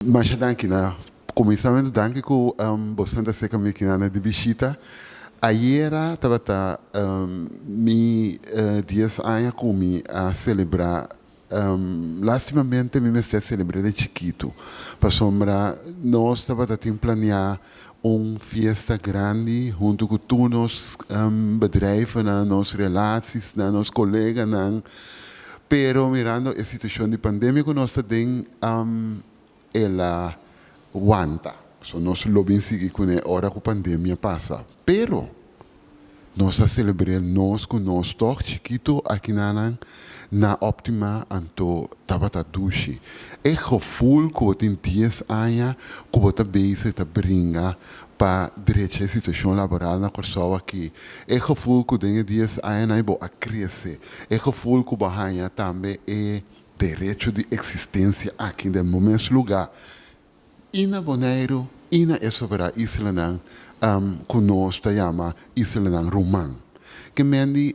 Masha danki na kuminsamentu danki ku boso ta seka mi kinan di bishita. Ayera tabata mi dies aña ku mi a selebrá. Lastimamente mi mester a selebrá den chikitu pasobra nos tabata tin planeá un fiesta grandi huntu ku tur nos bedrijvennan, nos relasiesnan, nos koleganan. Pero mirando e situashon di pandemia ku nos ta den, el a wanta. So nos lo bin sigui kuné ora ku pandemia pasa. Pero nos a selebr'é nos ku nos tòg chikitu akinanan na Optima anto tabata dushi. E gevoel ku bo tin dies aña ku bo ta bezig ta bringa pa drecha e situashon laboral na Kòrsou aki. E gevoel ku den e dies añanan bo a krese. E gevoel ku bo a haña tambe e derecho di eksistensia aki den bo mes lugá i na Boneiru i na e soberá islanan ku nos ta yama islanan ruman. Ke men di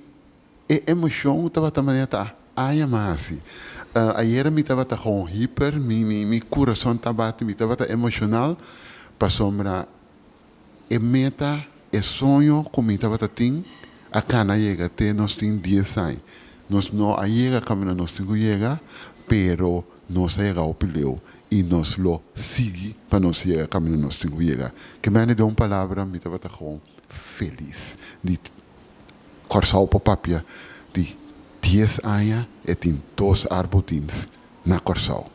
e emoshon tabata manera ta aña mas hasi. Ayera mi tabata gewoon hiper, mi mi mi kurason ta bati, mi tabata emoshonal pasobra e meta, e soño ku mi tabata tin a kana yega te nos tin dies aña. Nos no a yega kaminda nos tin ku yega, pero nos a yega hopi leu i nos lo sigui pa nos yega kaminda nos tin ku yega. Ke mende den un palabra mi tabata gewoon felis di Kòrsou por papia di dies aña e tin dos arbodienst na Kòrsou.